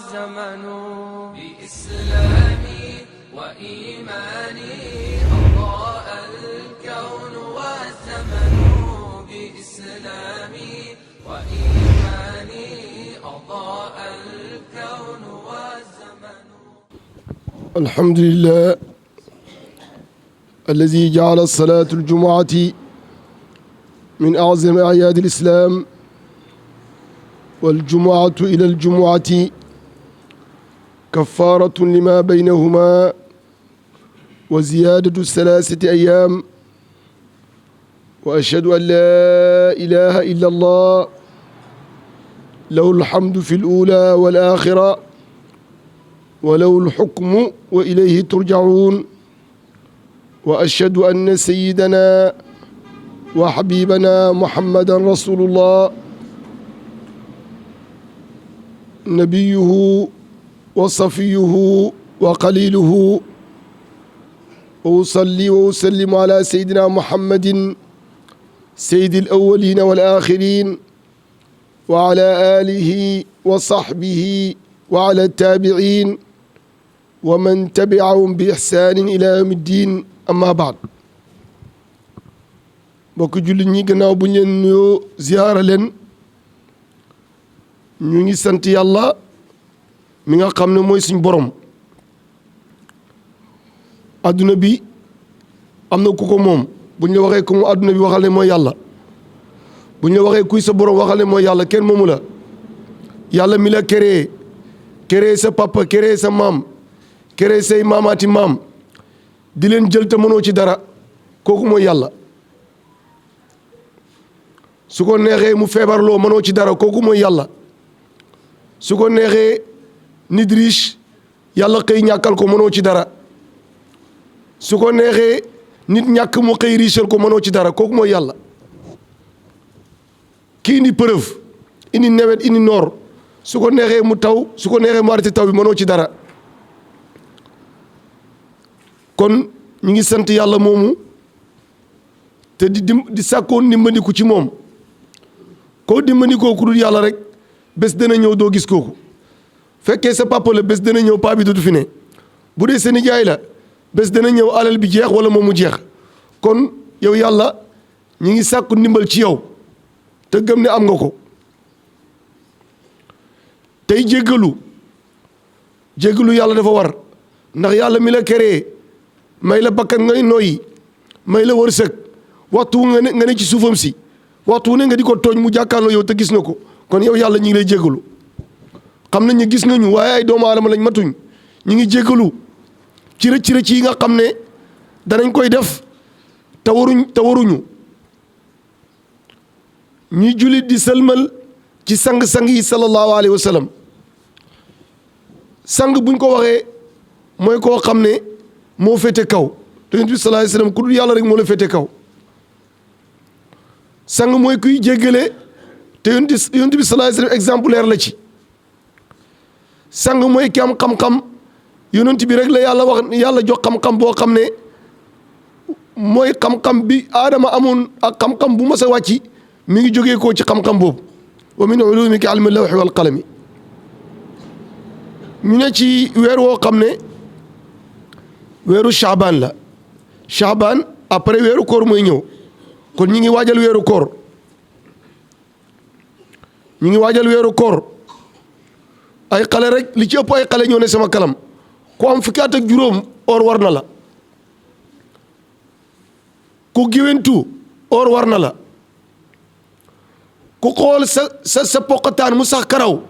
والزمن بإسلامي وإيماني أضاء الكون والزمن بإسلامي وإيماني أضاء الكون والزمن. الحمد لله الذي جعل الصلاة الجمعة من أعظم أعياد الإسلام، والجمعة إلى الجمعة كفارة لما بينهما وزيادة 3 أيام. وأشهد أن لا إله إلا الله له الحمد في الأولى والآخرة وله الحكم وإليه ترجعون. وأشهد أن سيدنا وحبيبنا محمدا رسول الله نبيه وصفيه وقليله. وأصلي وأسلم على سيدنا محمد سيد الأولين والآخرين وعلى آله وصحبه وعلى التابعين ومن تبعهم بإحسان إلى يوم الدين. أما بعد، mbokk jullit ñi gannaaw bu ñu leen nuyoo ziyaara leen, ñu ngi sant yàlla mi nga xam ne mooy suñ borom. adduna bi am na ku ko moom. bu ñu la waxee ku mu adduna bi waxal ne mooy yàlla. bu ñu la waxee kuy sa borom waxal ne mooy yàlla. kenn moomu la. yàlla mi la créé sa papa, créé sa maam, créé say maamaati maam, di leen jël te mënoo ci dara, kooku mooy yàlla. su ko neexee mu feebarloo mënoo ci dara, kooku mooy yàlla. su ko neexee nit riche yàlla xëy ñàkkal ko mënoo ci dara. su ko neexee nit ñàkk mu xëy richel ko mënoo ci dara, kooku mooy yàlla. kii indi preuve, indi nawet, indi noor, su ko neexee mu taw, su ko neexee mu arrêté taw bi mënoo ci dara. kon ñu ngi sant yàlla moomu te di sàkkoon ndimbandiku ci moom. koo dimbandikoo ku dul yàlla rek bés dana ñëw doo gis kooku. fekkee sa papa la bés dana ñëw paa bi du fi ne. bu dee sa nijaay la bés dana ñëw alal bi jeex wala moom mu jeex. kon yow yàlla ñu ngi sàkku ndimbal ci yow te gëm ne am nga ko. tey jéggalu yàlla dafa war, ndax yàlla mi la créé may la bakkan ngay noyyi, may la wërsëg, waxtu nga ne ci suufam si, waxtu ne nga di ko tooñ mu jàkkaarloo yow te gis na ko. kon yow yàlla ñu ngi lay jéggalu. xam nañ ne gis nañu waaye ay doomu aadama lañ matuñ. ñu ngi jéggalu ci rëcc yi nga xam ne danañ koy def te waruñu. ñuy jullit di sëlmal ci sang-sang yi sallallahu alayhi wa sallam. sang buñ ko waxee mooy koo xam ne moo féete kaw. te Yonent bi sallallahu alayhi wa sallam ku dul yàlla rek moo la féete kaw. sang mooy kuy jéggale te Yonent bi sallallahu alayhi wa sallam exemplaire la ci. sang mooy ki am xam-xam. Yonent bi rek la yàlla jox xam-xam boo xam ne mooy xam-xam bi aadama amoon ak xam-xam bu mas a wàcci mi ngi jógee koo ci xam-xam boobu. wa min ulumika ilmu lawhi wal qalami. ñu ne ci weer woo xam ne weeru Chaabaan la. Chaabaan après weeru koor mooy ñëw. kon ñi ngi waajal weeru koor. ñi ngi waajal weeru koor. ay xale rek li ci ëpp ay xale ñoo ne sama kalam. ku am fukki at ak juróom or war na la. ku géwéntu or war na la. ku xool sa poqataan mu sax karaw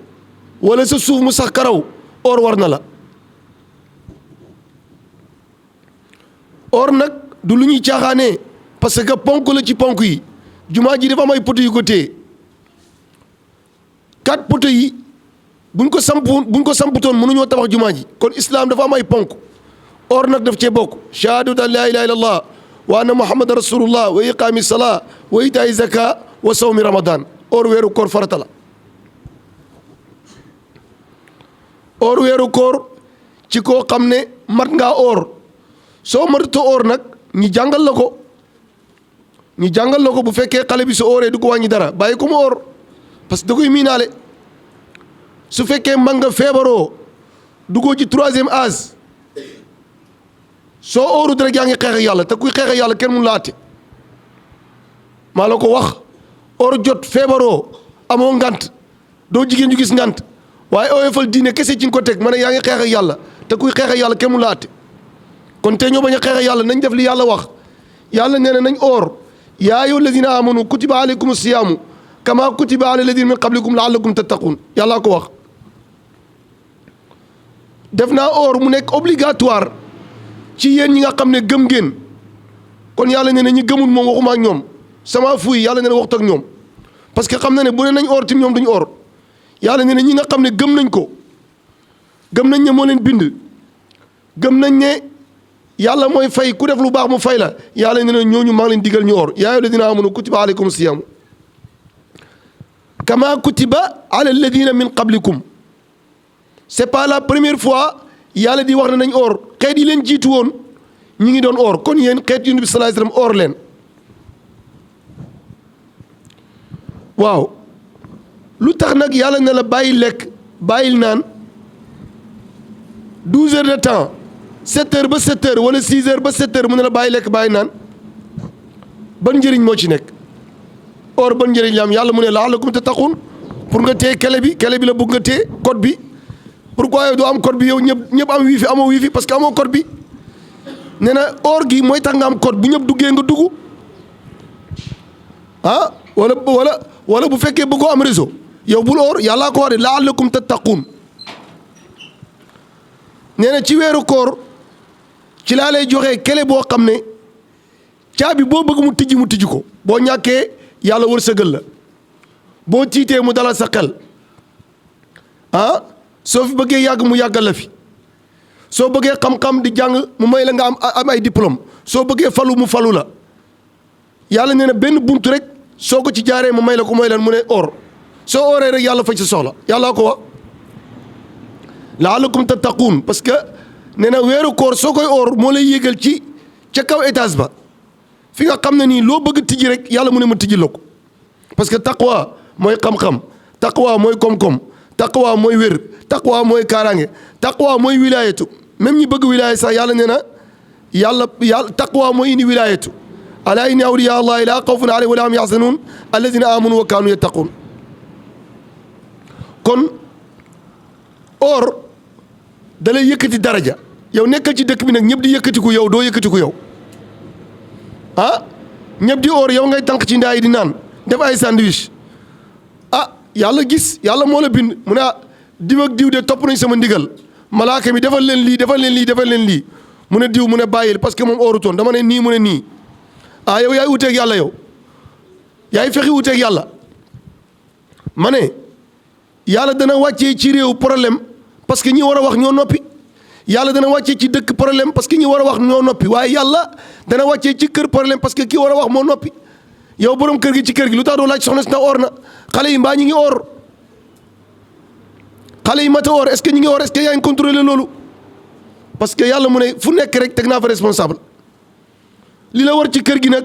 wala sa suuf mu sax karaw or war na la. or nag du lu ñuy caaxaanee parce que ponk la ci ponk yi. jumaa ji dafa am ay poto yu ko téye. 4 poto yi buñ ko samputoon mënuñoo tabax jumaa ji. kon islam dafa am ay ponk. or nag daf cee bokk. shahadatu an laa ilaaha illallah wa anna muhammadan rasulullah wa iqaami salaa wa itaa'i zaka wa sawmi ramadan. or weeru koor farata la. or weeru koor ci koo xam ne mat ngaa or. soo matutoo or nag ñi jàngal la ko. ñu jàngal la ko bu fekkee xale bi su ooree du ko wàññi dara bàyyi ko mu oor parce que da koy miinaale su fekkee mag nga feebaroo duggoo ci 3e âge soo óorut rek yaa ngi xeex ak yàlla te kuy xeex ak yàlla kenn mun la àtte maa la ko wax óor jot feebaroo amoo ngant doo jigéen ju gis ngant waaye oyofal diine kese ci nga ko teg ma ne yaa ngi xeex ak yàlla te kuy xeex ak yàlla kenn mun la àtte kon te ñoo bañ a xeex ak yàlla nañ def li yàlla wax yàlla nee na nañ oor yaa ayyuha alladina amanu kutiba alaykum siyaamu kama kutiba ala alladina min qablikum laallakum tattaqun yàllaa ko wax def naa oor mu nekk obligatoire ci yéen ñi nga xam ne gëm ngeen kon yàlla nee na ñi gëmul moom waxuma ak ñoom sama fuy yàlla nee na waxtu ak ñoom parce que xam na ne bu ne nañ oor tim ñoom duñu oor yàlla nee na ñi nga xam ne gëm nañ ko gëm nañ ne moo leen bind gëm nañ ne yàlla mooy fay ku def lu baax mu fay la yàlla nee na ñooñu maa ngi leen digal ñu oor yaa ayyuha alladina amanu kutiba alaykum siyaamu kama kutiba ala alladina min qablikum c'est pas la première fois yàlla di wax ne nañ oor xeet yi leen jiitu woon ñi ngi doon oor kon yéen xeet Yonent bi sallallahu alayhi wasallam oor leen waaw lu tax nag yàlla ne la bàyyi lekk bàyyil naan 12 heures de temps 7 heures ba 7 heures wala 6 heures ba 7 heures mu ne la bàyyi lekk bàyyi naan ban njëriñ moo ci nekk or ban njëriñ la am yàlla mu ne la'allakum tattaqun pour nga téye kele bi la bëgg nga téye code bi pourquoi yow doo am code bi yow ñëpp am wifi amoo wifi parce que amoo code bi nee na or gi mooy tax nga am code bu ñëpp duggee nga dugg ah wala bu fekkee bëggoo am réseau yow bul or yàllaa ko wax de la'allakum tattaqun nee na ci weeru koor ci laa lay joxee kele boo xam ne caabi boo bëgg mu tijji ko boo ñàkkee yàlla wërsëgal la boo tiitee mu dalal sa xel ah soo fi bëggee yàgg mu yàggal la fi soo bëggee xam-xam di jàng mu may la nga am ay diplôme soo bëggee falu mu falu la yàlla nee na benn buntu rek soo ko ci jaaree mu may la ko mooy lan mu ne or soo ooree rek yàlla faj sa soxla yàllaa ko wax la'allakum tattaqun parce que nee na weeru koor soo koy oor moo lay yéegal ci ca kaw étage ba fi nga xam ne nii loo bëgg tijji rek yàlla mu ne ma tijji la ko parce que taqwa mooy xam-xam taqwa mooy koom-koom taqwa mooy wér taqwa mooy kaaraange taqwa mooy wilaayatu même ñi bëgg wilaaya sax yàlla nee na yàlla taqwa mooy indi wilaayatu alaa inna awliyaa allahi laa xawfun alayhim wa laa hum yaxzanuun alladina amanu wa kaanu yattaquun kon or da lay yëkkati daraja yow nekkal ci dëkk bi nag ñëpp di yëkkatiku yow doo yëkkatiku yow ah ñëpp di or yow ngay tànk ci ndaa yi di naan def ay sandwich ah yàlla gis yàlla moo la bind mu ne diw ak diw de topp nañ sama ndigal malaaka mi defal leen lii defal leen lii defal leen lii mu ne diw mu ne bàyyil parce que moom orutoon dama ne nii mu ne nii ah yow yaay uteeg yàlla yow yaay fexi uteeg yàlla ma ne yàlla dana wàccee ci réew problème parce que ñi war a wax ñoo noppi yàlla dana wàccee ci dëkk problème parce que ñi war a wax ñoo noppi waaye yàlla dana wàccee ci kër problème parce que ki war a wax moo noppi yow borom kër gi ci kër gi lu tax doo laaj soxna si ndax or na xale yi mbaa ñi ngi or xale yi mata or est-ce que ñi ngi or est-ce que yaa ngi contrôler loolu parce que yàlla mu ne fu nekk rek teg naa fa responsable li la war ci kër gi nag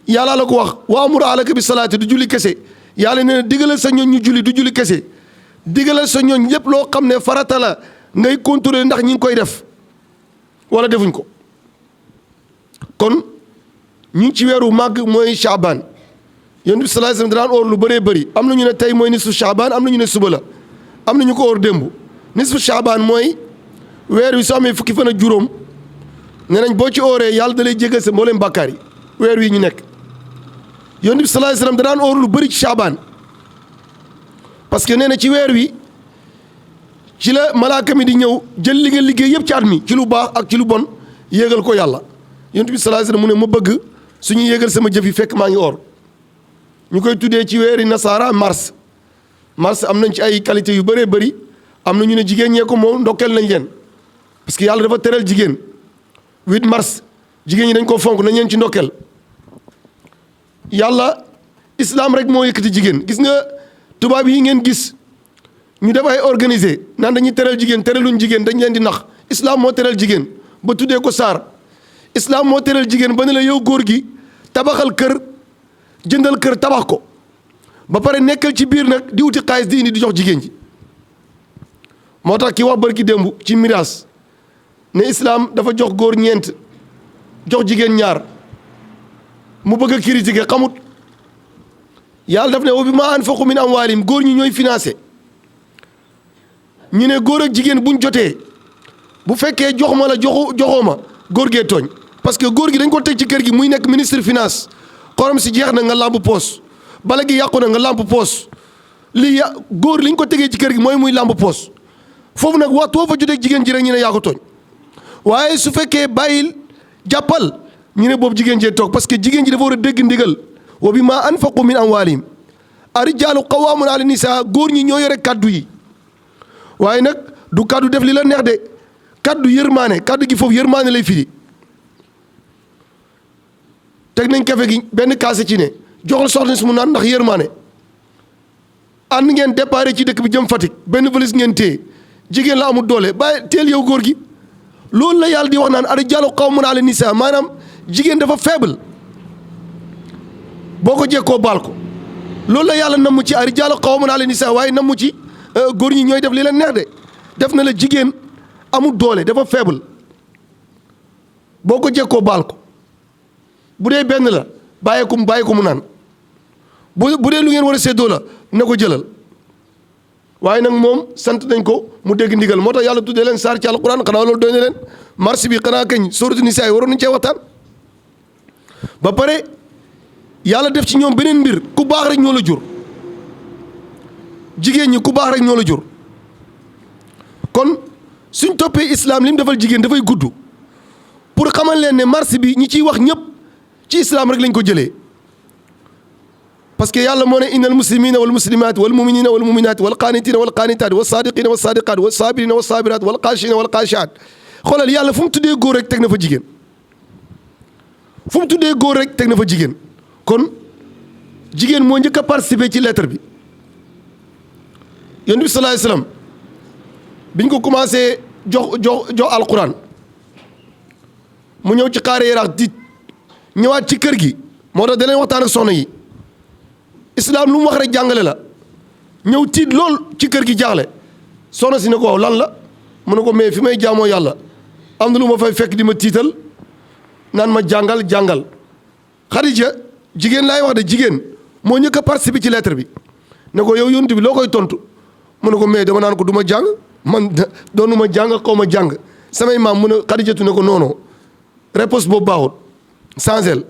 yàlla la ko wax wa amur ahlaka bi salaati du julli kese yàlla nee na digalal sa ñooñ ñu julli du julli kese digalal sa ñooñ lépp loo xam ne farata la ngay contrôler ndax ñi ngi koy def wala defuñ ko kon ñu ngi ci weeru màgg mooy Chaabaan Yonent bi sallallahu alayhi wasallam daan oor lu bëree bëri am na ñu ne tey mooy nisfu Chaabaan am na ñu ne suba la am na ñu ko oor démb nisfu Chaabaan mooy weer wi soo amee fukki fan ak juróom nee nañ boo ci ooree yàlla da lay jégal sa mbooleem bàkkaar yi weer wi ñu nekk Yonent bi sallallahu alayhi wasallam daan oor lu bëri ci Chaabaan parce que nee na ci weer wi ci la malaaka mi di ñëw jël li nga liggéey yëpp ci at mi ci lu baax ak ci lu bon yéegal ko yàlla Yonent bi sallallahu alayhi wasallam mu ne ma bëgg suñu yéegal sama jëf yi fekk maa ngi oor ñu koy tuddee ci weeri nasaara mars am nañ ci ay qualité yu bëree bëri am na ñu ne jigéen ñee ko moom ndokkeel nañ leen parce que yàlla dafa teral jigéen 8 mars jigéen ñi dañ ko fonk nañ leen ci ndokkeel yàlla islam rek moo yëkkati jigéen gis nga tubaab yi ngeen gis ñu def ay organisé naan dañuy teral jigéen teraluñ jigéen dañ leen di nax islam moo teral jigéen ba tuddee ko saar islam moo teral jigéen ba ne la yow góor gi tabaxal kër jëndal kër tabax ko ba pare nekkal ci biir nag di wuti xaalis di indi di jox jigéen ji moo tax ki wax barki démb ci miraas ne islaam dafa jox góor ñeent jox jigéen ñaar mu bëgg a critiquer xamut yàlla daf ne wa bimaa anfaqu min amwaalihim góor ñi ñooy financé ñu ne góor ak jigéen buñ jotee bu fekkee jox ma la joxoo ma góor gee tooñ parce que góor gi dañ ko teg ci kër gi muy nekk ministre finance xorom si jeex na nga làmp poos bala gi yàqu na nga làmp poos lii góor liñ ko tegee ci kër gi mooy muy làmp poos foofu nag waxtu woo fa jotee jigéen ji rek ñu ne yaa ko tooñ waaye su fekkee bàyyil jàppal ñu ne boobu jigéen jee toog parce que jigéen ji dafa war a dégg ndigal wa bimaa anfaqu min amwaalihim ar-rijaalu qawwaamuuna ala nisaa góor ñi ñoo yore kaddu yi waaye nag du kaddu def li la neex de kaddu yërmaane kaddu gi foofu yërmaane lay firi teg nañ kafe gi benn kaase ci ne joxal soxna si mu naan ndax yërmaane ànd ngeen départ ci dëkk bi jëm Fatick benn valise ngeen téye jigéen la amul doole bàyyi teel yow góor gi loolu la yàlla di wax naan ar-rijaalu qawwaamuuna ala nisaa maanaam jigéen dafa faible boo ko jekkoo baal ko loolu la yàlla namm ci ar-rijaalu qawwaamuuna ala nisaa waaye namm ci góor ñi ñooy def li leen neex de def na la jigéen amul doole dafa faible boo ko jekkoo baal ko bu dee benn la bàyyi ko mu naan bu dee lu ngeen war a séddoo la na ko jëlal waaye nag moom sant nañ ko mu dégg ndigal moo tax yàlla tuddee leen saar ci alquran xanaa loolu doy na leen marché bi xanaa kañ sourate Nisaa waroon nañu cee waxtaan ba pare yàlla def ci ñoom beneen mbir ku baax rek ñoo la jur jigéen ñi ku baax rek ñoo la jur kon suñ toppee islam li mu defal jigéen dafay gudd pour xamal leen ne marché bi ñi ciy wax ñëpp ci islam rek lañ ko jëlee parce que yàlla moo ne innal muslimina wal muslimat wal muminina wal muminat wal qaanitina wal qaanitat wal sadiqina wal sadiqat wal sabirina wal sabirat wal qaashina wal qaashaat xoolal yàlla fu mu tuddee góor rek teg na fa jigéen fu mu tuddee góor rek teg na fa jigéen kon jigéen moo njëkk a participer ci lettre bi yonent bi sallallahu alayhi wasallam biñ ko commencé jox alquran mu ñëw ci xaare yaraax di ñëwaat ci kër gi moo tax danañ waxtaan ak soxna yi islam lu mu wax rek jàngale la ñëw tiit lool ci kër gi jaaxle soxna si ne ko waaw lan la mu ne ko mais fi may jaamoo yàlla am na lu ma fay fekk di ma tiital naan ma jàngal Xadija jigéen laay wax de jigéen moo njëkk a participer ci lettre bi ne ko yow yonent bi loo koy tontu mu ne ko mais dama naan ko du ma jàng man doonu ma jàng xaw ma jàng samay maam mu ne Xadijatu ne ko non réponse boobu baaxul changel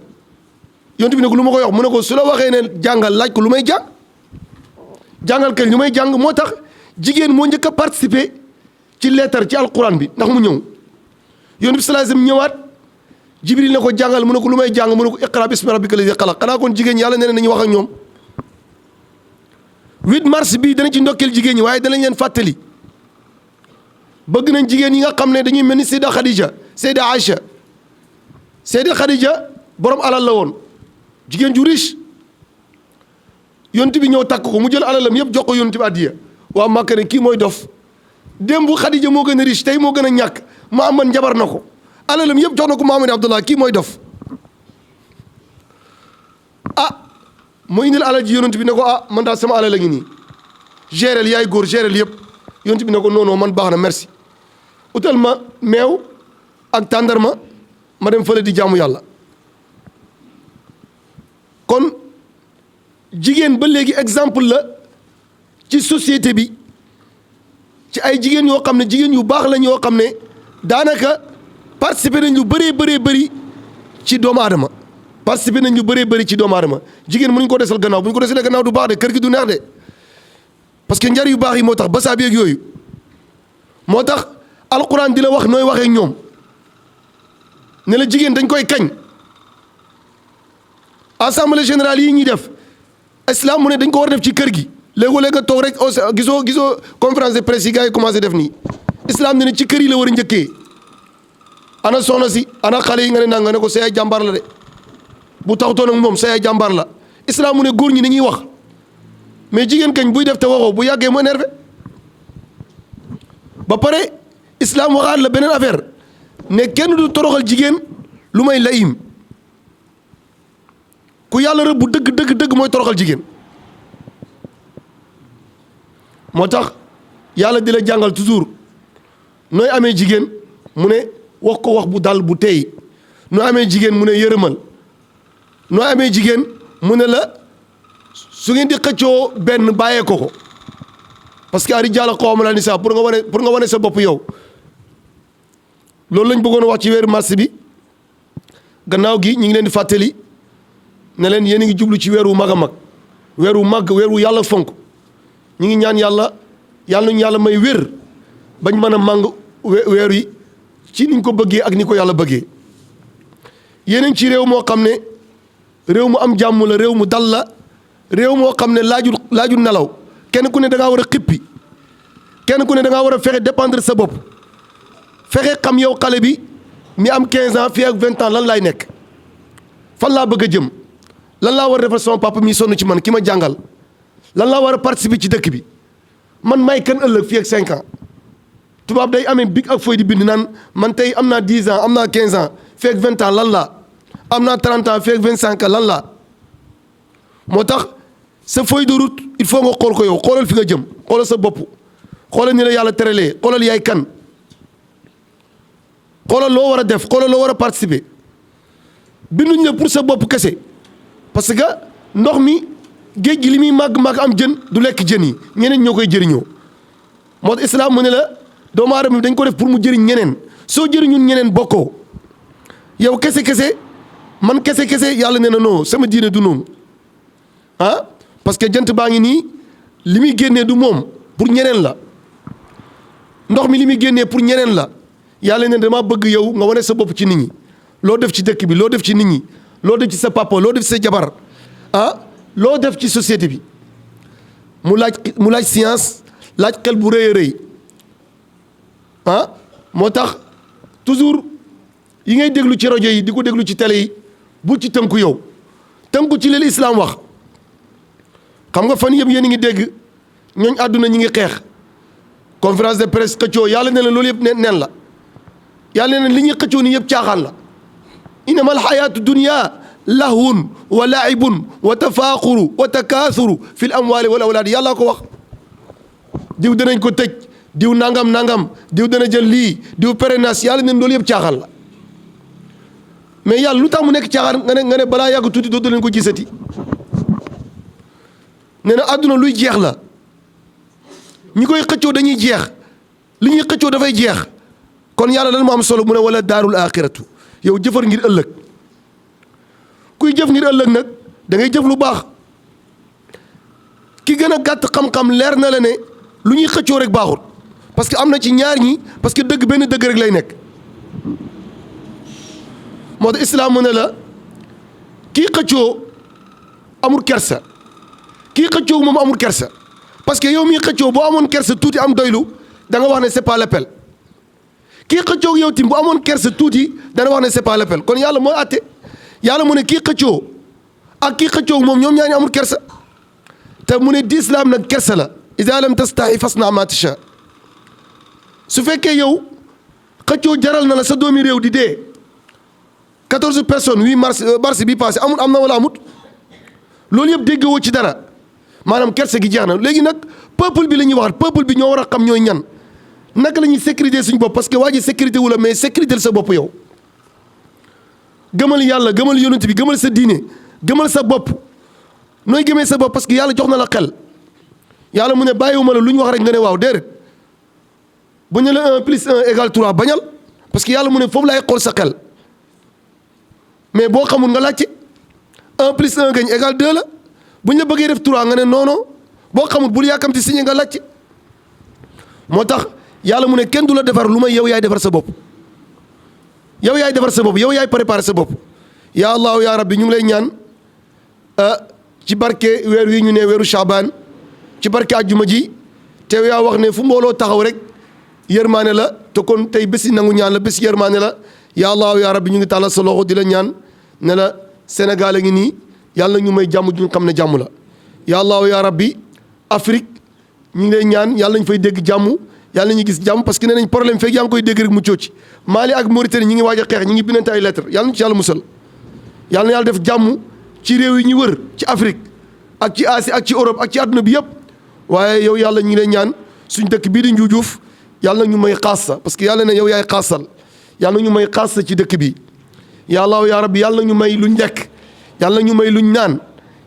yonent bi ne ko lu ma koy wax mu ne ko su la waxee ne jàngal laaj ko lu may jàng jàngal kañ lu may jàng moo tax jigéen moo njëkk a participer ci lettre ci alquran bi ndax mu ñëw yonent bi sallallahu alayhi wasallam ñëwaat jibril ne ko jàngal mu ne ko lu may jàng mu ne ko iqra bismi rabbika llazi xalaq xanaa kon jigéen yàlla nee na nañu wax ak ñoom 8 mars bii dana ci ndokkeel jigéen ñi waaye danañ leen fàttali bëgg nañ jigéen yi nga xam ne dañuy mel ni Seyda Khadija Seyda Aïcha Seyda Khadija borom alal la woon jigéen ju riche yonent bi ñëw takk ko mu jël alalam yëpp jox ko yonent bi addiya waa Màkka ne kii mooy dof démb Khadija moo gën a riche tey moo gën a ñàkk Muhammad njabar na ko alalam yëpp jox na ko Muhammad Abdullah kii mooy dof mu indil alal ji yonent bi ne ko man daal sama alal la ngi nii gérel yaay góor gérel yëpp yonent bi ne ko non man baax na merci utal ma meew ak tàndarma ma dem fële di jaamu yàlla kon jigéen ba léegi exemple la ci société bi ci ay jigéen yoo xam ne jigéen yu baax lañ yoo xam ne daanaka participer nañ lu bëree bëri ci doomu aadama participer nañ lu bëree bëri ci doomu aadama jigéen mënuñ ko desal gannaaw bu ñu ko desalee gannaaw du baax de kër gi du neex de parce que njar yu baax yi moo tax basaa bi ak yooyu moo tax alquran di la wax nooy waxee ñoom ne la jigéen dañ koy kañ assemblée générale yi ñuy def islam mu ne dañ ko war def ci kër gi léegoo-léeg nga toog rek gisoo conférence de presse yi gars yi commencé def nii islam ne ci kër yi la war a njëkkee ana soxna si ana xale yi nga ne nga ne ko sa yaay jàmbaar la de bu taxutoon ak moom sa yaay jàmbaar la islam mu ne góor ñi ni ñuy wax mais jigéen kañ buy def te waxoo bu yàggee mu énervé ba pare islam waxaat la beneen affaire ne kenn du toroxal jigéen lu may layim ku yàlla rëbb bu dëgg mooy toroxal jigéen moo tax yàlla di la jàngal toujours nooy amee jigéen mu ne wax ko wax bu dal bu tey nooy amee jigéen mu ne yërëmal nooy amee jigéen mu ne la su ngeen di xëccoo benn bàyyee ko parce que ar-rijaalu qawwaamuuna ala nisaa pour nga wane sa bopp yow loolu lañ bëggoon wax ci weeru mars bi gannaaw gi ñu ngi leen di fàttali ne leen yéen a ngi jublu ci weer wu mag a mag weer wu mag weer wu yàlla fonk ñu ngi ñaan yàlla nañu yàlla may wér bañ mën a màng weer yi ci niñ ko bëggee ak ni ko yàlla bëggee yéen a ngi ci réew moo xam ne réew mu am jàmm la réew mu dal la réew moo xam ne laajul nelaw kenn ku ne da ngaa war a xippi kenn ku ne da ngaa war a fexe dépendre sa bopp fexe xam yow xale bi mi am 15 ans fii ak 20 ans lan laay nekk fan laa bëgg a jëm lan laa war a defal sama papa mi sonn ci man ki ma jàngal lan laa war a participer ci dëkk bi man may kan ëllëg fii ak 5 ans tubaab day amee big ak fooy di bind naan man tey am naa 10 ans am naa 15 ans fii ak 20 ans lan laa am naa 30 ans fii ak 25 ans lan laa moo tax sa feuille de route il faut nga xool ko yow xoolal fi nga jëm xoolal sa bopp xoolal ni la yàlla teralee xoolal yaay kan xoolal loo war a def xoolal loo war a participer binduñ la pour sa bopp kese parce que ndox mi géej gi li muy màgg-màgg am jën du lekk jën yi ñeneen ñoo koy jëriñoo moo tax islam mu ne la doomu aadama bi dañ ko def pour mu jëriñ ñeneen soo jëriñul ñeneen bokkoo yow kese man kese yàlla nee na non sama diine du noonu ah parce que jant baa ngi nii li muy génnee du moom pour ñeneen la ndox mi li muy génnee pour ñeneen la yàlla ne dama bëgg yow nga wane sa bopp ci nit ñi loo def ci dëkk bi loo def ci nit ñi loo def ci sa papa loo def ci sa jabar ah loo def ci société bi mu laaj science laaj xel bu rëy a rëy ah moo tax toujours yi ngay déglu ci rajo yi di ko déglu ci télé yi bu ci tënku yow tënku ci li islam wax xam nga fan yëpp yéen a ngi dégg ñooñ àdduna ñi ngi xeex conférence de presse xëccoo yàlla ne la loolu yëpp neen la yàlla ne li ñuy xëccoo ni yëpp caaxaan la innama alxayaatu dunya lahwun wa laibun wa tafaaxuru wa takaasuru fi l amwaali wal awlaad yàllaa ko wax diw danañ ko tëj diw nangam diw dana jël lii diw pérénas yàlla ne loolu yëpp caaxaan la mais yàlla lu tax mu nekk caaxaan nga ne balaa yàgg tuuti dootu leen ko gisati nee na àdduna luy jeex la ñi koy xëccoo dañuy jeex li ñuy xëccoo dafay jeex kon yàlla lan moo am solo mu ne wala daarul axiratu yow jëfar ngir ëllëg kuy jëf ngir ëllëg nag da ngay jëf lu baax ki gën a gàtt xam-xam leer na la ne lu ñuy xëccoo rek baaxul parce que am na ci ñaar ñi parce que dëgg benn dëgg rek lay nekk moo tax islaam mu ne la kii xëccoo amul kersa kii xëccoo moom amul kersa parce que yow mii xëccoo boo amoon kersa tuuti am doylu da nga wax ne c'est pas l'appel kii xëccoo yow tim bu amoon kersa tuuti dana wax ne c'est pas l'appel kon yàlla mooy àtte yàlla mu ne kii xëccoo ak kii xëccoo moom ñoom ñaar ñu amul kersa te mu ne di islam nag kersa la iza lam tastahi fasna ma tasha su fekkee yow xëccoo jaral na la sa doomi réew di dee 14 personnes 8 mars bi passé am na wala amut loolu yëpp déggoo ci dara maanaam kersa gi jeex na léegi nag peuple bi la ñuy waxat peuple bi ñoo war a xam ñooy ñan naka la ñuy sécurité suñu bopp parce que waa ji sécurité wu la mais sécurité sa bopp yow gëmal yàlla gëmal yonent bi gëmal sa diine gëmal sa bopp nooy gëmee sa bopp parce que yàlla jox na la xel yàlla mu ne bàyyiwuma la lu ñu wax rek nga ne waaw déedéet bu ñu la 1 plus 1 égale 3 bañal parce que yàlla mu ne foofu laay xool sa xel mais boo xamul nga laajte 1 plus 1 gañ égale 2 la bu ñu la bëggee def 3 nga ne non non boo xamul bul yàkkamti signé nga laajte moo tax yàlla mu ne kenn du la defar lu may yow yaay defar sa bopp yow yaay defar sa bopp yow yaay préparé sa bopp yaa allahu yaa rabbi ñu ngi lay ñaan ci barke weer wi ñu ne weeru Shaabaan ci barke àjjuma ji te yaa wax ne fu mbooloo taxaw rek yërmaane la te kon tey bési nangu ñaan la bési yërmaane la yaa allahu yaa rabbi ñu ngi tàllal sa loxo di la ñaan ne la Sénégal a ngi nii yàlla ñu may jàmm ju xam ne jàmm la yaa allahu yaa rabbi Afrique ñu ngi lay ñaan yàlla ñu fay dégg jàmm yàlla ñu gis jàmm parce que nee nañ problème fekk yaa ngi koy dégg rek mu coow ci Mali ak Mauritanie ñi ngi waaj a xeex ñi ngi bindante ay lettre yàlla ñu ci yàlla musal yàlla na yàlla def jàmm ci réew yi ñu wër ci Afrique ak ci Asie ak ci Europe ak ci àdduna bi yëpp waaye yow yàlla ñu ngi lay ñaan suñ dëkk bii di Njuujuuf yàlla na ñu may xaasa parce que yàlla ne yow yaay xaasal yàlla na ñu may xaasa ci dëkk bi ya allah ya rabbi yàlla na ñu may luñ lekk yàlla na ñu may luñ naan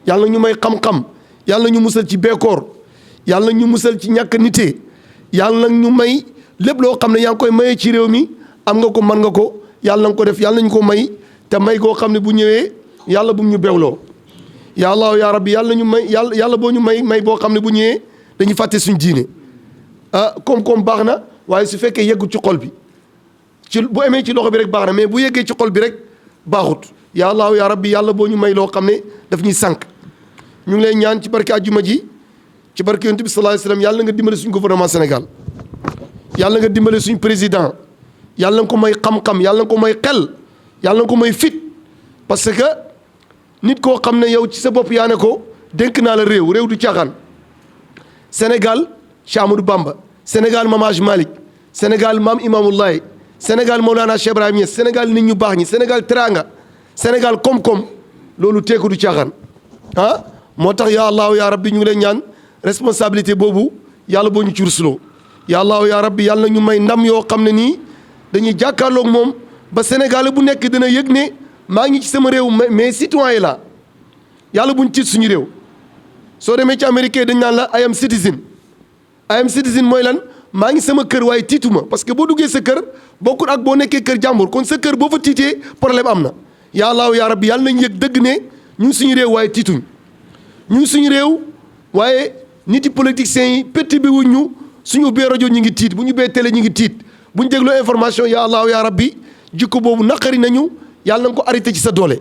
yàlla na ñu may xam-xam yàlla na ñu musal ci beekoor yàlla na ñu musal ci ñàkk nite yàlla na ñu may lépp loo xam ne yaa ngi koy mayee ci réew mi am nga ko mën nga ko yàlla na nga ko def yàlla nañu ko may te may koo xam ne bu ñëwee yàlla bu ñu bewloo ya allah ya rabbi yàlla ñu may yàlla boo ñu may boo xam ne bu ñëwee dañuy fàtte suñ diine koom-koom baax na waaye su fekkee yeggul ci xol bi ci bu amee ci loxo bi rek baax na mais bu yeggee ci xol bi rek baaxut ya allah ya rabbi yàlla boo ñu may loo xam ne daf ñuy sànq ñu ngi lay ñaan ci barke àjjuma ji ci barke yonent bi sallallahu alayhi wasallam yàlla nga dimbale suñ gouvernement Sénégal yàlla nga dimbale suñ président yàlla nga ko may xam-xam yàlla nga ko may xel yàlla nga ko may fit parce que nit koo xam ne yow ci sa bopp yaa ne ko dénk naa la réew du caaxaan Sénégal Cheikh Amadou Bamba Sénégal Mame Hadji Malick Sénégal Maam Imaamullahi Sénégal Mawlana Cheikh Ibrahim Niass Sénégal nit ñu baax ñi Sénégal teranga Sénégal koom-koom loolu teeku du caaxaan moo tax ya allahu ya rabbi ñu ngi leen ñaan responsabilité boobu yàlla boo ñu ci rusloo ya allahu ya rabbi yàlla na ñu may ndam yoo xam ne nii dañuy jàkkaarloog moom ba Sénégal bu nekk dina yëg ne maa ngi ci sama réew mais citoyen la yàlla buñ tiit suñu réew soo demee ci américain dañ naan la I am citizen mooy lan maa ngi sama kër waaye tiituma parce que boo duggee sa kër bokkul ak boo nekkee kër jàmbur kon sa kër boo fa tiitee problème am na ya allahu ya rabbi yàlla nañ yëg dëgg ne ñu ngi suñu réew waaye tiituñ ñu ngi suñu réew waaye nit yi politiciens yi pétti bi wuñ ñu suñu ubbee rajo ñu ngi tiit bu ñu ubbee télé ñu ngi tiit bu ñu dégloo information ya allahu ya rabbi jikko boobu naqari nañu yàlla na nga ko arrêté ci sa doole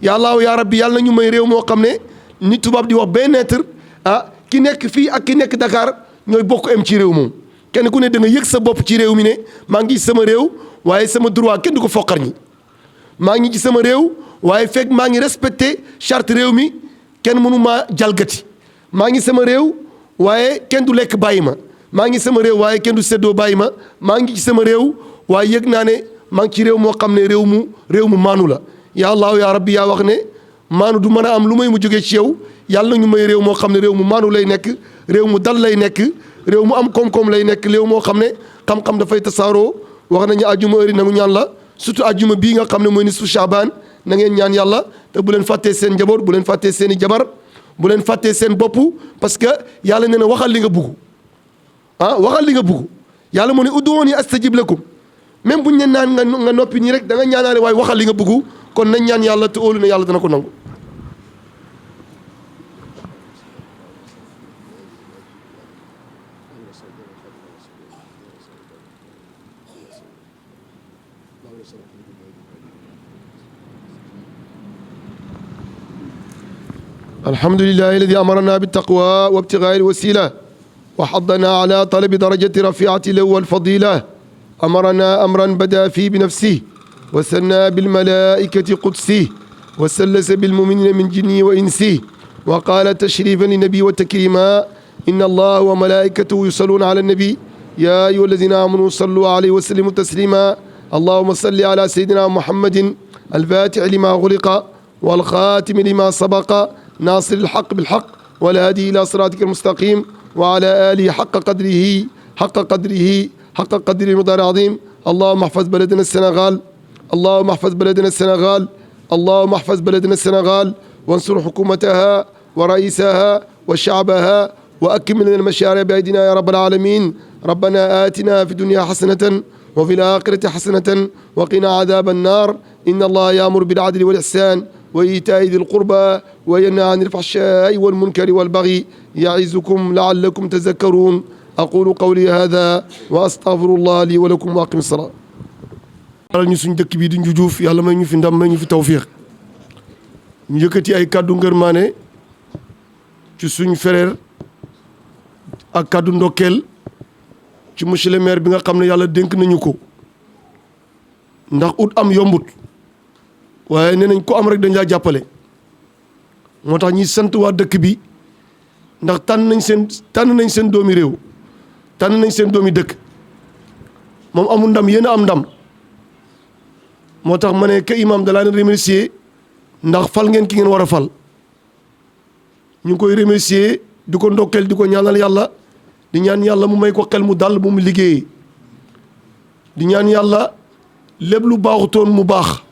ya allahu ya rabbi yàlla na ñu may réew moo xam ne ni tubaab di wax bien-être ki nekk fii ak ki nekk Dakar ñooy bokk am ci réew moom kenn ku ne da nga yëg sa bopp ci réew mi ne maa ngi sama réew waaye sama droit kenn du ko foqar ñi maa ngi ci sama réew waaye fekk maa ngi respecté charte réew mi kenn mënu maa jalgati maa ngi sama réew waaye kenn du lekk bàyyi ma maa ngi sama réew waaye kenn du séddoo bàyyi ma maa ngi ci sama réew waaye yëg naa ne maa ngi ci réew moo xam ne réew mu maanu la ya allahu ya rabbi yaa wax ne maanu du mën a am lu may mu jógee ci yow yàlla na ñu may réew moo xam ne réew mu maanu lay nekk réew mu dal lay nekk réew mu am koom-koom lay nekk réew moo xam ne xam-xam dafay tasaaroo wax nañu àjjuma heure yi nangu ñaan la surtout àjjuma bii nga xam ne mooy nisfu Shaabaan na ngeen ñaan yàlla te bu leen fàttee seen njaboot bu leen fàttee seen i jabar bu leen fàttee seen bopp parce que yàlla nee na waxal li nga bugg waxal li nga bugg yàlla moo ne ud'uuni astajib lakum même buñ ne naan nga noppi nii rek da nga ñaanaale waaye waxal li nga bugg kon nañ ñaan yàlla te óolu ne yàlla dana ko nangu. الحمد لله الذي أمرنا بالتقوى وابتغاء الوسيلة وحضنا على طلب درجة رفيعة له والفضيلة أمرنا أمرا بدأ فيه بنفسه وثنى بالملائكة قدسه وسلس بالمؤمنين من جنه وإنسه وقال تشريفا للنبي وتكريما إن الله وملائكته يصلون على النبي يا أيها الذين آمنوا صلوا عليه وسلموا تسليما اللهم صل على سيدنا محمد الفاتح لما غلق والخاتم لما سبق ناصر الحق بالحق والهادي إلى صراطك المستقيم وعلى آله حق قدره المقدار العظيم اللهم احفظ بلدنا السنغال اللهم احفظ بلدنا السنغال اللهم احفظ بلدنا السنغال وانصر حكومتها ورئيسها وشعبها وأكمل لنا المشاريع بأيدينا يا رب العالمين ربنا آتنا في الدنيا حسنة وفي الآخرة حسنة وقنا عذاب النار إن الله يأمر بالعدل والإحسان وإيتاء ذي القربى وينهى عن الفحشاء والمنكر والبغي يعظكم لعلكم تذكرون أقول قولي هذا وأستغفر الله لي ولكم وأقم الصلاة. ñu suñ dëkk bii di Njuujuuf yàlla may ñu fi ndam may ñu fi tawfiix ñu yëkkati ay kàddu ngërmaane ci suñ frère ak kàddu ndokkeel ci monsieur le maire bi nga xam ne yàlla dénk nañu ko ndax ut am yombut waaye nee nañ ko am rek dañ laa jàppale moo tax ñuy sant waa dëkk bi ndax tànn nañ seen doomi réew tànn nañ seen doomi dëkk moom amul ndam yéen a am ndam moo tax ma ne que imam da laa leen remercier ndax fal ngeen ki ngeen war a fal ñu ngi koy remercier di ko ndokkeel di ko ñaanal yàlla di ñaan yàlla mu may ko xel mu dal bu mu liggéeyee di ñaan yàlla lépp lu baaxutoon mu baax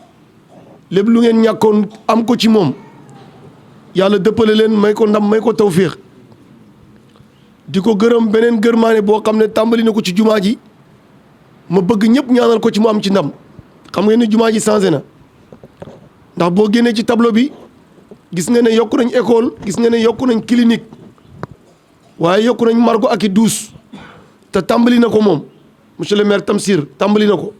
lépp lu ngeen ñàkkoon am ko ci moom yàlla dëppale leen may ko ndam may ko tawfiix di ko gërëm beneen gërmaane boo xam ne tàmbali na ko ci jumaa ji ma bëgg ñëpp ñaanal ko ci mu am ci ndam xam ngeen ne jumaa ji changé na ndax boo génnee ci tableau bi gis nga ne yokku nañ école gis nga ne yokku nañ clinique waaye yokku nañ margo ak i douche te tàmbali na ko moom monsieur le maire Tamsir tàmbali na ko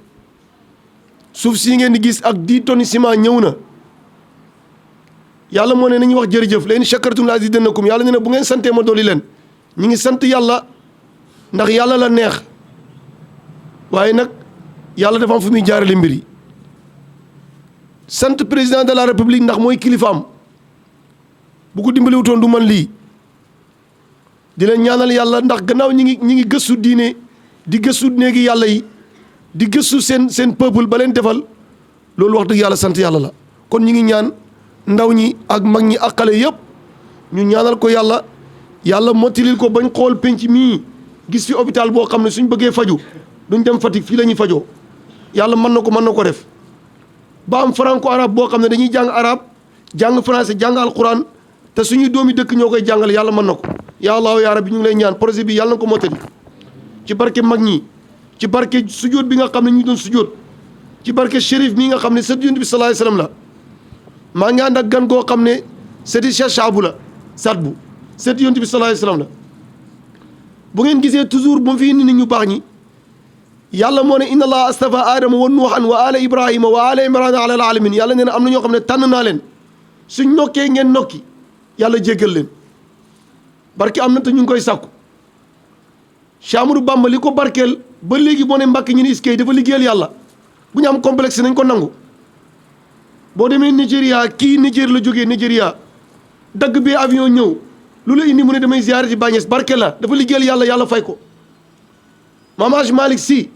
suuf si ngeen di gis ak 10 tonnes ciment ñëw na yàlla moo ne nañu wax jërëjëf la in shakartum la azidannakum yàlla ne na bu ngeen santee ma dolli leen ñi ngi sant yàlla ndax yàlla la neex waaye nag yàlla dafa am fu muy jaarale mbir yi sant président de la république ndax mooy kilifaam bu ko dimbaliwutoon du man lii di leen ñaanal yàlla ndax gannaaw ñi ngi gëstu diine di gëstu néegi yàlla yi di gëstu seen peuple ba leen defal loolu wax dëgg yàlla sant yàlla la kon ñi ngi ñaan ndaw ñi ak mag ñi ak xale yëpp ñu ñaanal ko yàlla mottilil ko bañ xool penc mii gis fi hôpital boo xam ne suñ bëggee faju duñ dem Fatick fii la ñuy fajoo yàlla mën na ko def ba am franco arabe boo xam ne dañuy jàng arabe jàng français jàng alquran te suñuy doomi dëkk ñoo koy jàngale yàlla mën na ko ya allahu ya rabbi ñu ngi lay ñaan projet bi yàlla na ko mottali ci barke mag ñi ci barke sujjóot bi nga xam ne ñu doon sujjóot ci barke shérif mii nga xam ne sët yonent bi sallallahu alayhi wasallam la maa ngi ànd ak gan goo xam ne sëti Cheikh Saabu la Sadbu sët yonent bi sallallahu alayhi wasallam la bu ngeen gisee toujours bu mu fi indi nit ñu baax ñi yàlla moo ne inna allaha astafa adama wa nuuhan wa ala ibrahima wa ala imrana ala alamin yàlla nee na am na ñoo xam ne tànn naa leen suñ nokkee ngeen nokki yàlla jéggal leen barke am na te ñu ngi koy sàkku Cheikh Amadou Bamba li ko barkeel ba léegi boo ne Mbàkke ñu ne iskay dafa liggéeyal yàlla bu ñu am complexe nañ ko nangu boo demee Nigéria kii Niger la jógee Nigéria dagg bee avion ñëw lu la indi mu ne damay ziyaare ci Bañes barke la dafa liggéeyal yàlla fay ko Maam Hadj Malick Sy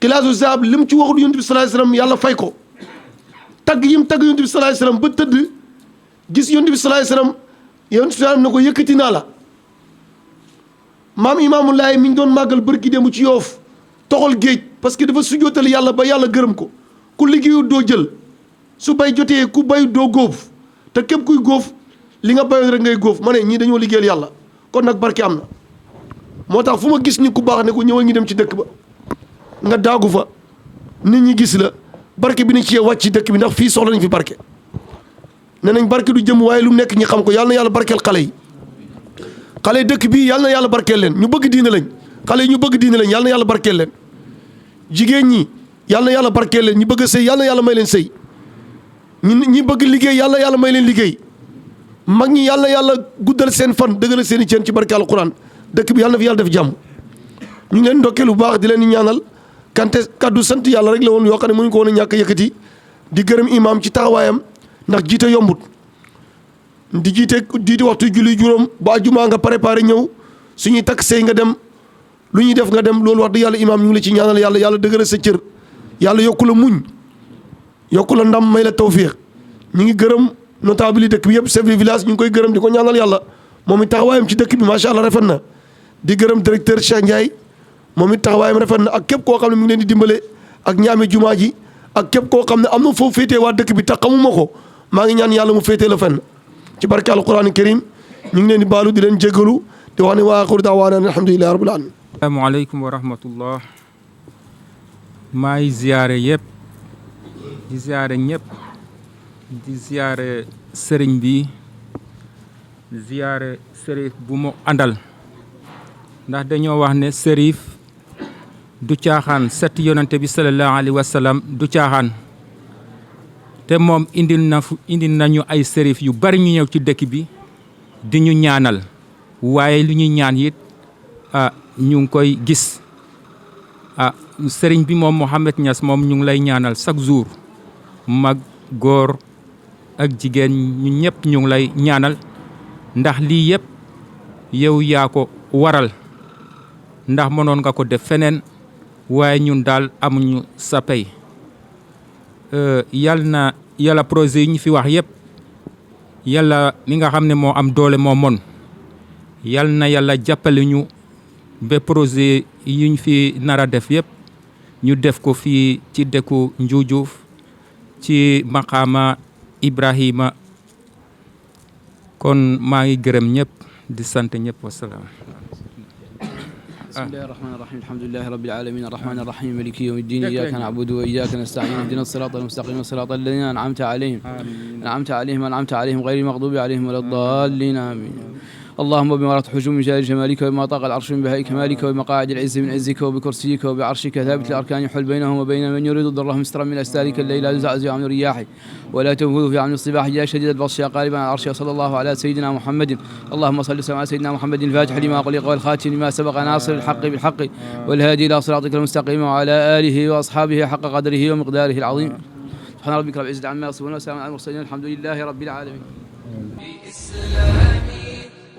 xilaasu zahab li mu ci waxul yonent bi sallallahu alayhi wasallam yàlla fay ko tagg yi mu tagg yonent bi sallallahu alayhi wasallam ba tëdd gis yonent bi sallallahu alayhi wasallam yonent bi sallallahu ne ko yëkkati naa la maam Imaamulaay mi ñu doon màggal bërki démb ci Yoof toxal géej parce que dafa sujjóotal yàlla ba yàlla gërëm ko ku liggéeyu doo jël su bay jotee ku bay doo góof te képp kuy góof li nga bayoon rek ngay góof ma ne ñii dañoo liggéeyal yàlla kon nag barke am na moo tax fu ma gis ni ku baax ne ko ñëwal ñu dem ci dëkk ba nga daagu fa nit ñi gis la barke bi ni ci wàcc ci dëkk bi ndax fii soxla nañ fi barke ne nañ barke du jëm waaye lu nekk ñi xam ko yàlla na yàlla barkeel xale yi xale dëkk bii yàlla na yàlla barkeel leen ñu bëgg diine lañ xale yi ñu bëgg diine lañ yàlla na yàlla barkeel leen jigéen ñi yàlla na yàlla barkeel leen ñi bëgg a sëy yàlla na yàlla may leen sëy ñi bëgg liggéey yàlla na yàlla may leen liggéey mag ñi yàlla na yàlla guddal seen fan dëggal seen i ceen ci barke alquran dëkk bi yàlla na fi yàlla def jàmm ñu ngi leen ndokkeel bu baax di leen ñaanal kante kaddu sant yàlla rek la woon yoo xam ne mënuñu ko woon a ñàkk yëkkati di gërëm imaam ci taxawaayam ndax jiite yombut di jiite waxtu julli juróom ba àjjuma nga préparé ñëw suñuy takk sëy nga dem lu ñuy def nga dem loolu wax dëgg yàlla imaam ñu ngi la ci ñaanal yàlla dëgëral sa cër yàlla yokku la muñ yokku la ndam may la tawfiix ñu ngi gërëm notable yi dëkk bi yëpp chef de village ñu ngi koy gërëm di ko ñaanal yàlla moom it taxawaayam ci dëkk bi macha allah rafet na di gërëm directeur Cheikh Ndiaye moom it taxawaayam rafet na ak képp koo xam ne mu ngi leen di dimbale ak ñaame jumaa ji ak képp koo xam ne am na foofu féetee waa dëkk bi te xamuma ko maa ngi ñaan yàlla mu féetee la fenn ci barke alquran karim ñu ngi leen di baalu di leen jéggalu di wax ne wa axiru daawaana alhamdulillahi rabbil alamin asalaamaaleykum wa rahmatullah maa ngi ziyaare yëpp di ziyaare ñëpp di ziyaare sëriñ bi ziyaare sërif bu mu àndal ndax dañoo wax ne sërif du caaxaan set yonante bi sallallahu alayhi wa sallam du caaxaan te moom indil nañu ay sërif yu bari ñu ñëw ci dëkk bi di ñu ñaanal waaye lu ñuy ñaan it ñu ngi koy gis sëriñ bi moom Mouhamed Niass moom ñu ngi lay ñaanal chaque jour mag góor ak jigéen ñu ñëpp ñu ngi lay ñaanal ndax lii yëpp yow yaa ko waral ndax mënoon nga ko def feneen waaye ñun daal amuñu sa pay yàlla projet yi ñu fi wax yëpp yàlla mi nga xam ne moo am doole moo mon yal na yàlla jàppale ñu ba projet yi ñu fi nar a def yëpp ñu def ko fii ci dëkku Njuujuuf ci maqaama Ibrahima kon maa ngi gërëm ñëpp di sant ñëpp wasalaam. بسم الله الرحمن الرحيم الحمد لله رب العالمين الرحمن الرحيم مالك يوم الدين إياك نعبد وإياك نستعين اهدنا الصراط المستقيم صراط الذين أنعمت عليهم غير المغضوب عليهم ولا الضالين آمين. اللهم بما رأت حجوم جلال جمالك وبما طاق العرش من بهاء كمالك وبمقاعد العز من عزك وبكرسيك وبعرشك ثابت الأركان يحل بينهم وبين من يريد ضرهم مسترا من أستارك الليل لا يزعزع عن رياحه ولا تنفذ في عمل الصباح يا شديد البطش يا قاربا على العرش صلى الله على سيدنا محمد. اللهم صل وسلم على سيدنا محمد الفاتح لما أغلق والخاتم لما سبق ناصر الحق بالحق والهادي إلى صراطك المستقيم وعلى آله وأصحابه حق قدره ومقداره العظيم. سبحان ربك رب العزة عما يصفون وسلام على المرسلين الحمد لله رب العالمين.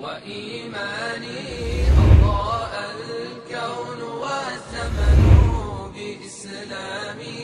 وإيماني أضاء الكون والزمن بإسلامي